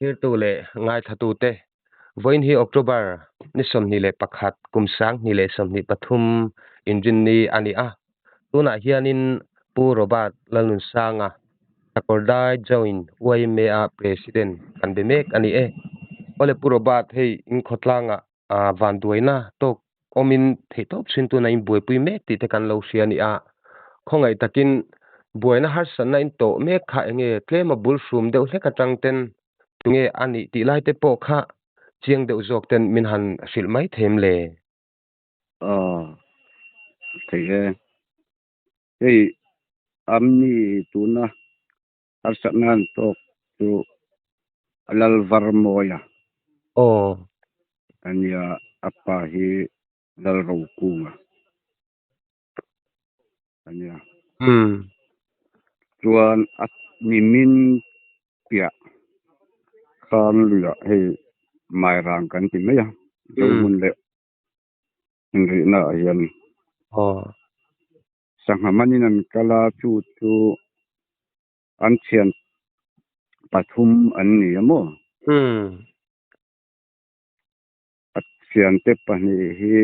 Thirtu leh ngaithlatute, vawiin hi October ni 21 kum 2023 inrinni a ni a. Tunah hianin Pu Robert Lalnunsanga, Sakawrdai Joint YMA-a President kan be mek a ni e. Awle Pu Robert, hei in khawtlangah vanduaina tawk awmin theihtawp chhin tuna in buaipui mek tih te kan lo hria a ni a. Khawngaih takin buaina harsatna in tawh mek kha enge tlema bul hrum deuh hlek atang ten tunge a nih tih lai te pawh kha chiang deuh zawk ten min han hrilh mai thei em le? Aw, thei e. Hei amni tuna harsatna an tawk chu Lalvarmawia. Aw. Ania a pa hi Lalrokunga ania. Umm. Chuan a nimin piah khan luiah hei Mairang kan ti mai a, Zohmun leh inrihna ah hian. Aw. Sangha manin an kal a, chu chu an thian pathum an ni a maw? Umm. A thiante pahnih hi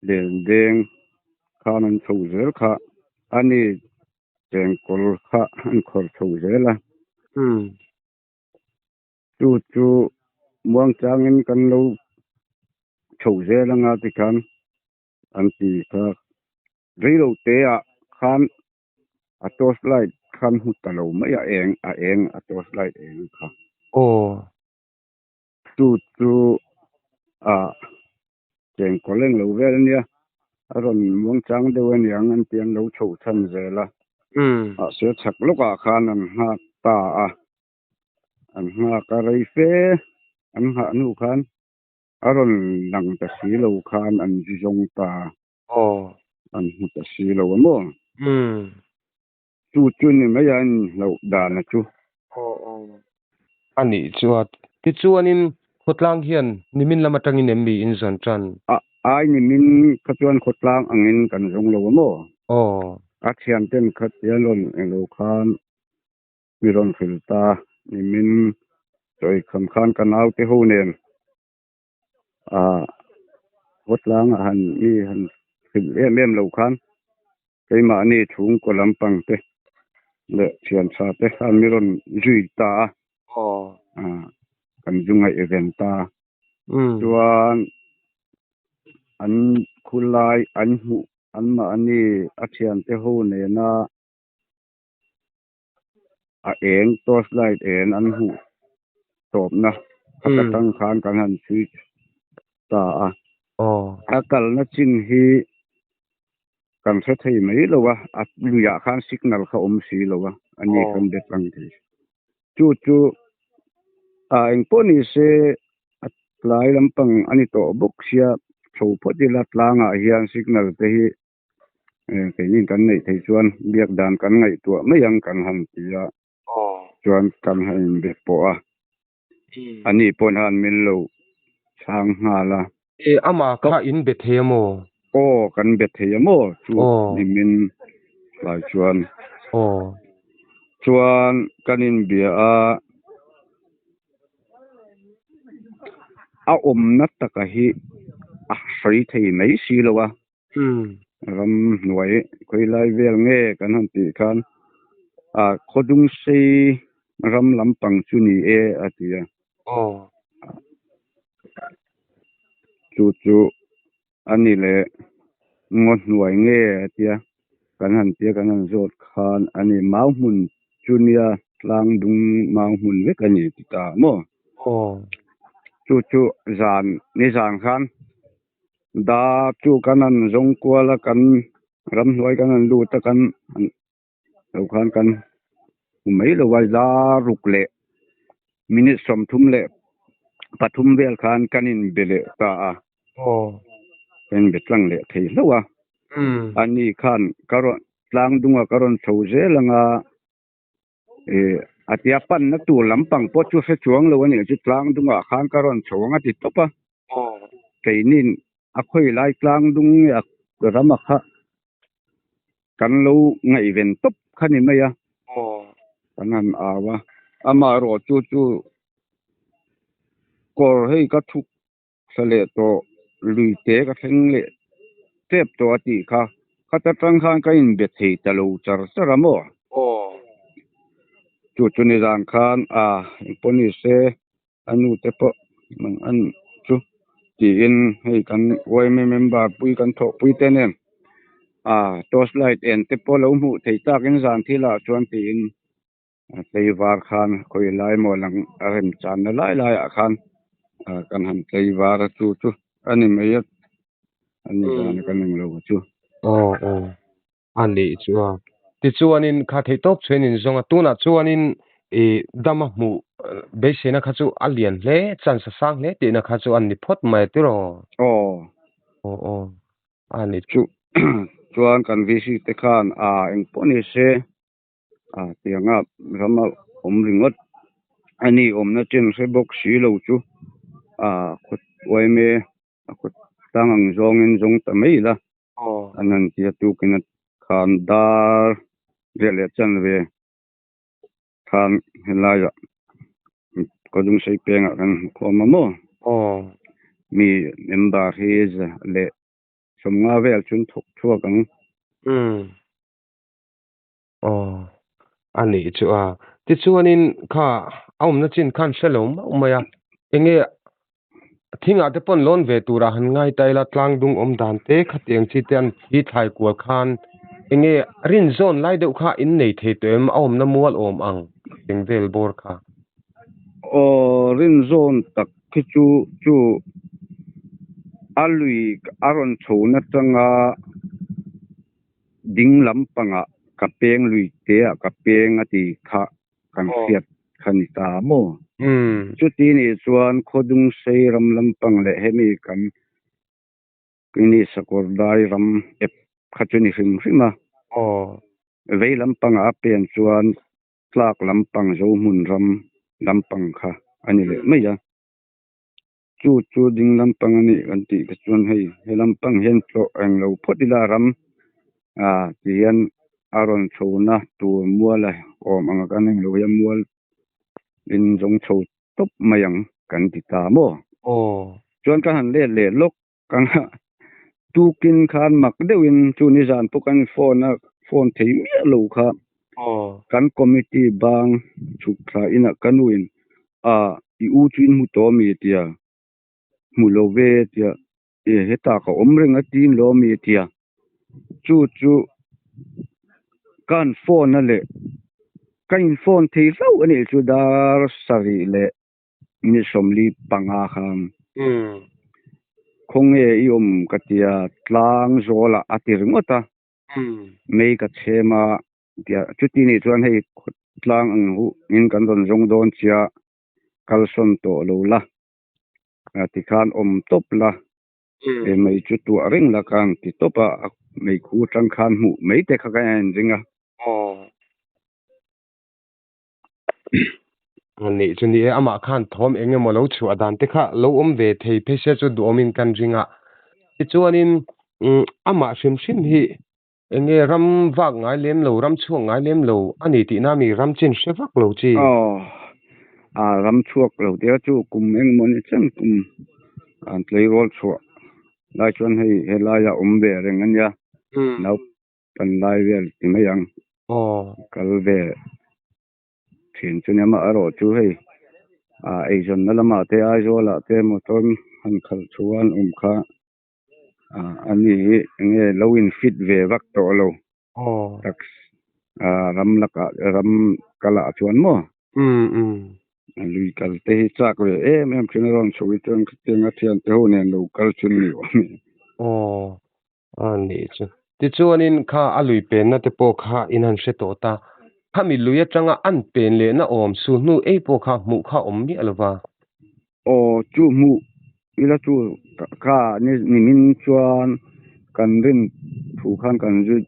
lendeng khan an chho zel kha, a ni chengkawl kha an khawr chho zel a. Umm. Chu chu muangchangin kan lo chho zel anga tikhan an ti kha reilo te ah khan a torch light khan hmu ta lo mai a eng a eng a torch light eng kha. Aw. Chu chu a chengkawl eng lo vel ania a rawn muangchang deuh aniang an ti an lo chho chhan zel a. Mahse chhak lawkah khan an nghak ta a. An nghak a rei fe an nghah hnu khan a rawn lang ta si lo khan an zu zawng ta. Aw. An hmu ta si lo a maw? Umm. Chu chu ni mai a inhlauh dan a chu. Aw aw. A nih chu a. Tichuanin khawtlang hian nimin lam atangin em mi in zawn tan? A ai nimin kha chuan khawtlang angin kan zawng lo a maw? Aw. A thianten kha tian rawn englo khan mi rawn hrilh ta nimin chawi kham khan ka naute ho nen ah khawtlangah han mi han hrilh em em lo khan keimahni chhungkaw lampang te leh thian tha te khan mi rawn zui ta a ah kan zu ngaihven ta chuan an khulai an hmuh anmahni a thiante ho nena. A eng torch light en an hmuh tawpna khat atang khan kan han chhui ta a. A kalna chin hi kan hre thei mai lo a, a luiah khan signal kha awm si lo a, a ni kan be tlang thei. Chu chu a engpawh ni se a tlai lampang a ni tawh bawk sia chho phawt ila tlangah hian signal te hi Keini kan neih theih chuan biak dan kan ngaihtuah mai ang kan han ti a, chuan kan han inbe pawh a, ani paw'n han min lo chhang nghal a. E, amah kha in be thei a maw? Aw, kan be thei a maw? Chu ni min tlai chuan. Aw. Chuan kan inbia a, a awmna taka hi a sawi thei mai si lo a. Ram hnuai khawi lai vel nge kan han tih khan ah khawdung sei ram lampang chu ni e a ti a. Chu chu a ni leh ngaw hnuai nge a tia kan han tia kan han zawt khan a ni mau hmun chu nia tlang dung mau hmun vek a ni ti ta maw? Chu chu zan ni zan khan. Da chu kan han zawng kual a kan ramhnuai kan han lut a kan lo khan kan hmu mai lo a la ruk leh minute 33 vel khan kan inbe leh ta a kan inbe tlang leh thei hlauh a ani khan ka rawn tlang dunga ka rawn chho zel anga. Ih a tia panna tur lampang pawh chu hre chuang lo a nih chu tlang dungah khan ka rawn chho ang a ti tawp a keinin a khawi lai tlang dung nge a ram a kha kan lo ngaihven tawp kha ni mai a kan han au a amaherawh chu chu. Kawr hei ka thuk thla leh tawh, lui te ka thleng leh tep tawh a tih kha. Khata tang khan ka inbe thei ta lo char char a maw? Aw. Chu chu nizan khan a engpawh ni se a nu te pawh mang an chu tiin hei kan yma member pui kan thawhpui te nen a torch light en te pawh lo hmuh theih takin zan thil ah chuan tiin a tlei var khan khawi lai maw lang a rem channa lai lai ah khan kan han tlei var a chu chu a ni mai a a ni zan kan englo chu. Aw aw a nih chu a. Tichuanin kha theih tawp chuan in zawng a, tunah chuanin ih dama hmuh beiseina kha chu a lian hle, chance a sang hle tihna kha chu a ni phawt mai a tiraw? Aw. Aw aw a ni. Chu chuan kan VC te khan a engpawh ni se a tianga rama awm ringawt a ni awmna chen hre bawk si lo chu a khaw yma a khaw tlang ang zawngin zawng ta mai ila. An han ti a tukin a khan dar riah leh chan ve khan helaiah Kawdungsei pengah kan hmu khawm a maw? Mi member hi za leh sawmnga vel chu an thawk chhuak ang. Aw, a nih chu a. Tichuanin kha a awmna chin khan hre lo mauh mai a, enge thingah te pawn lawn ve turah han ngai ta ila tlang dung awm dan te khatiang chi te an thi thlai kual khan enge rin zawn lai deuh kha in nei thei tawh em a awmna mual awm ang eng vel bawr kha. Aw, rin zawn tak khi chu chu a lui a rawn chho na tanga Ding lampangah ka peng lui teah ka peng a ti kha kan hriat kha ni ta maw? Chuti nih chuan Khawdungsei ram lampang leh hemi kan Kini Sakawrdai ram ep kha chu ni hrim hrim a. Vei lampangah a pen chuan tlak lampang Zohmun ram lampang kha a ni leh mai a. Chu chu ding lampang a nih kan tih te chuan hei he lampang hian tlawh eng lo phawt ila ram ah ti hian a rawn chhohna tur mual a awm ang a kan eng lo hian mual in zawng chho tawp mai ang kan ti ta maw? Aw. Chuan ka han let leh lawk ang a, tukin khan mak deuhin chu nizan pawh kan phone a phone thei miah lo kha kan committee bang chhuk thla inah ka nuin a i u chu in hmu tawh ami tia hmu lo ve tia e hetah ka awm reng a tin lo ami tia chu chu ka han phone a leh ka in phone thei hlauh a nih chu dar sarih leh ni 45 khan khawnge i awm ka tia tlang zawlah a ti ringawt a mei ka chhem a tia chuti nih chuan hei tlang ang huh in kan rawn zawng dawn chia kalsawn tawh lo la tikhan awm tawp la e mei chu tuah reng la ka ang ti tawp a mei khu atang khan hmuh mai te kha ka en ring a. Nih chu ni e, amah khan thawm eng emaw lo chhuah dan te kha lo awm ve thei phei se chu duhawmin kan ring a. Tichuanin amah hrim hrim hi eng nge ram vak ngai lem lo, ram chhuak ngai lem lo a ni tihna mi ram chin hre vak lo chi? Aw, a ram chhuak lo te chu kum engemaw ni chen kum an tleirawl chhuah lai chuan hei helaiah awm ve reng a nia, Naupan lai vel ti mai ang. Kal ve thin chu nia amaherawh chu hei ah eizawnna lamah te Aizawlah te motor han khalh thu an awm kha ah a ni hi enge lo in fit ve vak tawh lo tak ah ram lakah ram kalah chuan maw lui kal te hi chak ve em em thin a rawn chho hi chuan khatianga thiante ho nen lo kal chu ni awm e. A nih chu. Tichuanin kha a lui penna te pawh kha in han hre tawh ta. Khami lui atanga an pen lehna awm su hnu ei pawh kha hmuh kha awm miah lo va. Aw chu hmuh ila chu kha nimin chuan kan rin thu khan kan zui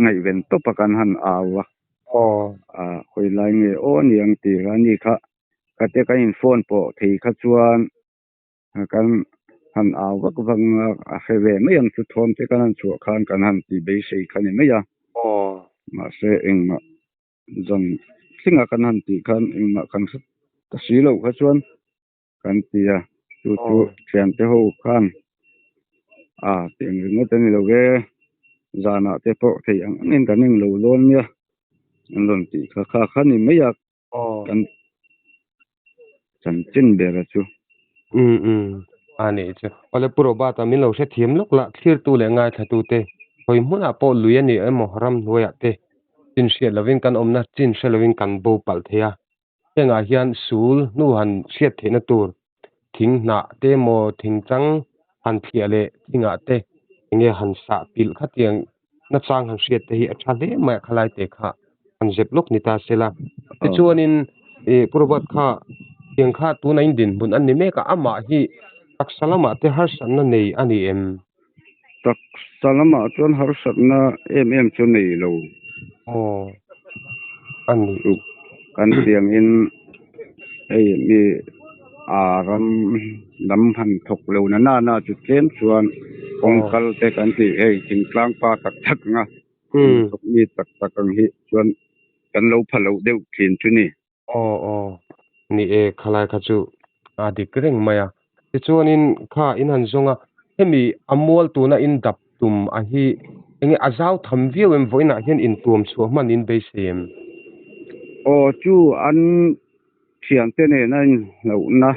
ngaihven tawp a kan han au a. Aw. A khawi lai nge aw a ni ang tih kha ani kha khatia kan in phone pawh thei kha chuan Kan han au vak vak a, a hre ve mai ang chu thawm te kan han chhuah khan kan han ti beisei kha ni mai a. Mahse engmah zan thlengah kan han tih khan engmah kan hre ta si loh kha chuan Kan ti a, chu chu thiante ho khan a tih ringawt a ni lo ve, zanah te pawh thei ang angin kan englo dawn nia an rawn tih kha kha kha ni mai a kan chanchin ber a chu. Umm umm a nih chu. Awle Pu Robert-a min lo hrethiam lawk lah, thlirtu leh ngaithlatute hawi hmunah pawh lui a ni emaw ramhnuaiah te chin hriat lovin kan awmna chin hre lovin kan bo palh thei a. Hengah hian sul hnu han hriat theihna tur thing hnah te emaw thing chang han thliah leh thingah te enge han sah pilh khatiang nachang han hriat te hi a tha hle mai a khalai te kha han zep lawk ni ta se la. Tichuanin ih Pu Robert kha tiang kha tuna in dinhmun an ni mek a, amah hi taksa lamah te harsatna nei a ni em? Taksa lamah chuan harsatna em em chu nei lo. Aw a ni. Chu kan tiangin hei mi a ram lam han thawk lo na na na chu tlem chuan kawng kal te kan tih hei thingtlang pa tak tak anga thawk mi tak tak ang hi chuan kan lo pha loh deuh thin chu ni. Aw aw, ni e, khalai kha chu a dik reng mai a. Tichuanin kha in han zawng a, hemi a mual tuna in dap tum a hi enge a zau tham viau em vawiinah hian intuam chhuah hman in beisei em? Aw chu an thiante nena inhlauhna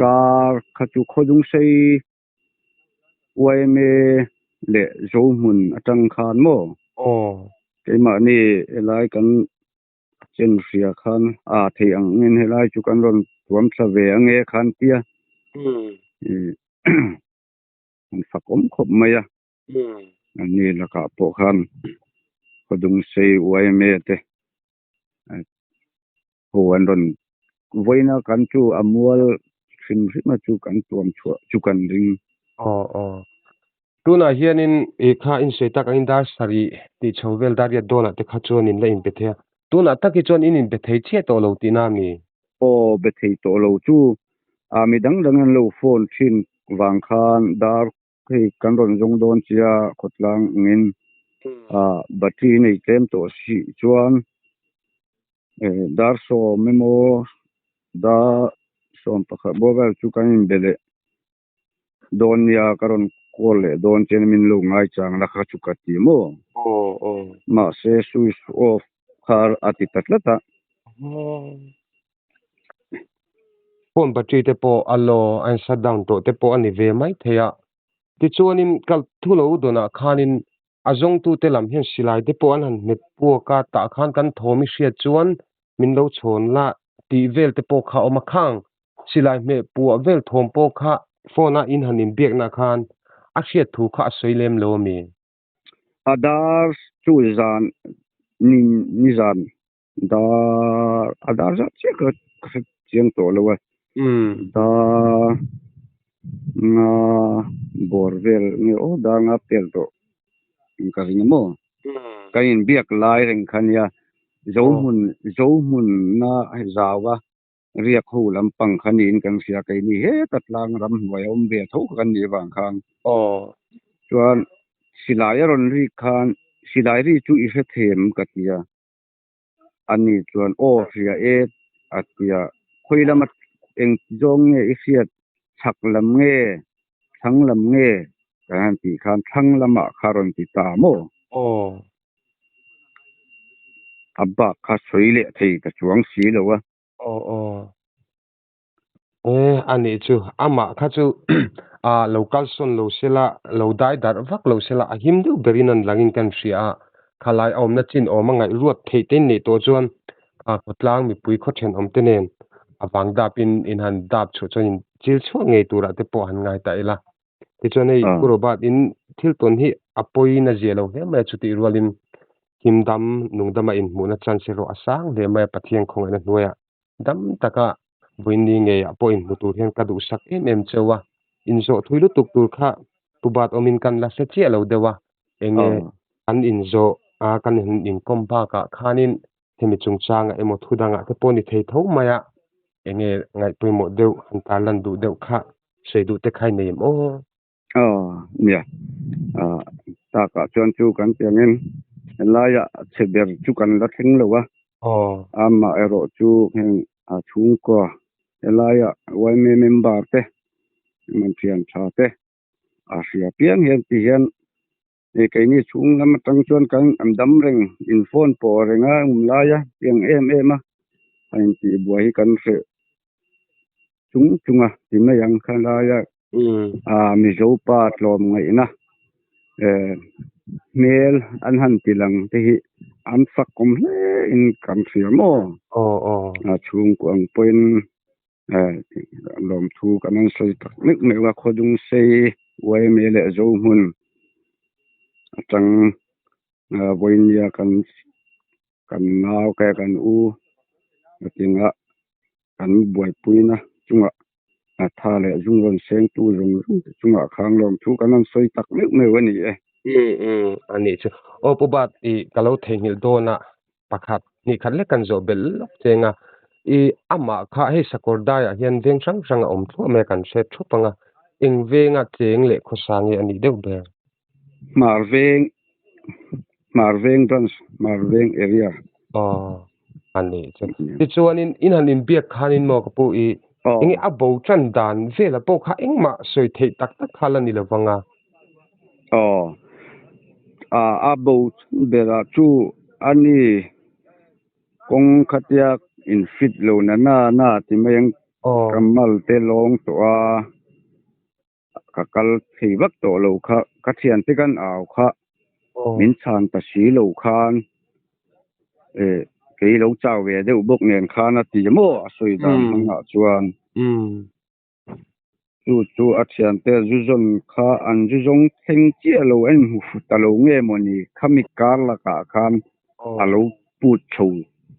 kar kha chu khawdung sei yma leh Zohmun atang khan maw? Aw. Keimahni helai kan Chen hria khan a theih ang angin helai chu kan rawn tuam thla ve ange khan tia an fak awm khawp mai a. Anni lakah pawh khan Khawdungsei yma te ho an rawn vawiin a kan chu a mual hrim hrim a chu kan tuam chhuah chu kan ring. Aw aw. Tunah hianin i kha insawi tak angin dar sarih tih chho vel dar riat dawnah te kha chuan in la inbe thei a. Tunah tak hi chuan in inbe thei chiah tawh lo tihna a mi? Aw, be thei tawh lo chu a mi dang dang an lo phone thin vang khan dar hei kan rawn zawng dawn chia khawtlang angin a battery nei tlem tawh si chuan dar sawm emaw dar sawm pakhat bawr vel chu kan inbe leh. Dawn nia ka rawn call leh dawn chian min lo ngai chang la kha chu ka ti maw? Aw aw. Mahse switch off kha a ti ta tlat a. Phone battery te pawh a low a in shut down tawh te pawh a ni ve mai thei a. Tichuanin kal thu lo dawnah khanin a zawngtute lam hian silai te pawh an han hmet puak a, tah khan kan thawm i hriat chuan min lo chhawn la tih vel te pawh kha a awm a khang. Silai hmeh puah vel thawm pawh kha phone a in han inbiakna khan a hriat thu kha a sawi lem lo a mi? A dar chu zan ni ni zan dar a dar zat chiah ka ka hre chiang tawh lo a. Dar nga bawr vel nge aw dar nga pel tawh ka ring a maw? Ka inbiak lai reng kha nia Zohmun Zohmunna zau a. Riak ho lampang kha niin kan hria, keini heta tlang ram hnuai a awm ve tho kha kan nih avang khan. Chuan silai a rawn rik khan silai ri chu i hre them ka ti a, ani chuan aw hria e a ti a, khawi lama eng zawng nge i hriat, chhak lam nge, thlang lam nge kan han tih khan thlang lamah kha rawn ti ta maw? A bak kha sawi leh thei ka chuang si lo a. Aw aw. E a nih chu amah kha chu a lo kalsawn lo sela lo dai darh vak lo sela a him deuh berin an langin kan hria a. Khalai a awmna chin awm a ngaih ruat theih te in neih tawh chuan a khawtlang mipui khaw thenawm te nen a vang dap in in han dap chhuah chuan in chil chhuak ngei turah te pawh han ngai ta ila. Tichuan hei Pu Robert in thil tawn hi a pawiin a zia lo hle mai a, chutih rualin him dam nung dama inhmuhna chance erawh a sang hle mai a, Pathian khawngaihna hnuaiah dam taka vawiinni ngeiah pawh inhmu tur hian ka duhsak em em cheu a, inzawh thui lutuk tur kha Pu Bat awmin kan la hre chiah lo deuh a, enge kan inzawh a kan inkawm bakah khanin hemi chungchangah emaw thu dangah te pawh ni thei tho mai a, enge ngaihpawimawh deuh han tarlan duh deuh kha sawi duh te kha i nei em aw? Aw nia, takah chuan chu kan piangin helaiah chhe ber chu kan la thleng lo a, amaherawh chu heng a chhungkua. Helaia yma member te man thian tha te a hria piang hian ti hian ih keini chhung lam atang chuan kan an dam reng in phone pawh reng a awm lai a tiang em em a a intih buai hi kan hreh chung chung a ti mai ang kha laia ah Mizo pa tlawm ngaihna eh hmel an han ti lang te hi an fak awm hle in kan hria maw a chhungkaw ang pawhin eh lawmthu kan han sawi tak meuh meuh a khawdung sei yma leh Zohmun atang ah vawinia kan kan nau ke kan u a tinga kan buaipuina chungah a tha leh zung rawn sengtu zawng zawng te chungah khang lawmthu kan han sawi tak meuh meuh a ni e. Umm umm a nih chu. Aw Pu Bat i ka lo theihnghilh dawn a pakhat hnih khat lek kan zawh belh lawk cheng a i amah kha hei sakawr daiah hian veng hrang hrang a awm thluah mai a kan hre thup ang a eng venga cheng leh khawsa nge a nih deuh ber. Hmar veng Hmar veng branch Hmar veng area. Aw a nih chu. Tichuanin in han inbiak khanin maw ka pu i enge a bo tan dan vela pawh kha engmah sawi theih tak tak kha la ni lo vang a. Aw a bo berah chu a ni kawng khatia in fit lo na na na ti mai ang ka mal te lawng tawh a. Ka kal thei vak tawh lo kha, ka thiante kan au kha, min chhan ta si lo khan eh kei lo chau ve deuh bawk nen khan a ti maw a sawi dan hmangah chuan. Chu chu a thiante zu zawn kha an zu zawng thleng chiah lo a inhmu fu ta lo nge mawni khami kar lakah khan a lo put chho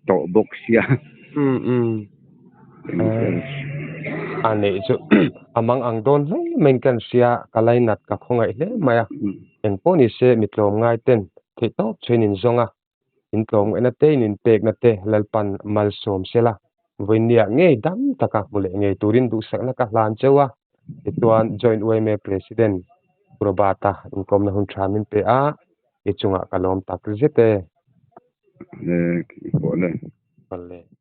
tawh bawk sia. A neih chu a mang ang dawn hle mai in kan hria, ka lainat ka khawngaih hle mai a, eng pawh ni se mi tlawm ngai ten theih tawp chuan in zawng a, in tlawm ngaihna te in inpekna te Lalpan malsawm sela, vawinia ngei dam taka hmu leh ngei turin duhsakna ka hlan cheu a, tichuan Joint yma President Pu Robert-a inkawmna hun tha min pe a, i chungah ka lawm tak zet e. Pawh le. Pawh le.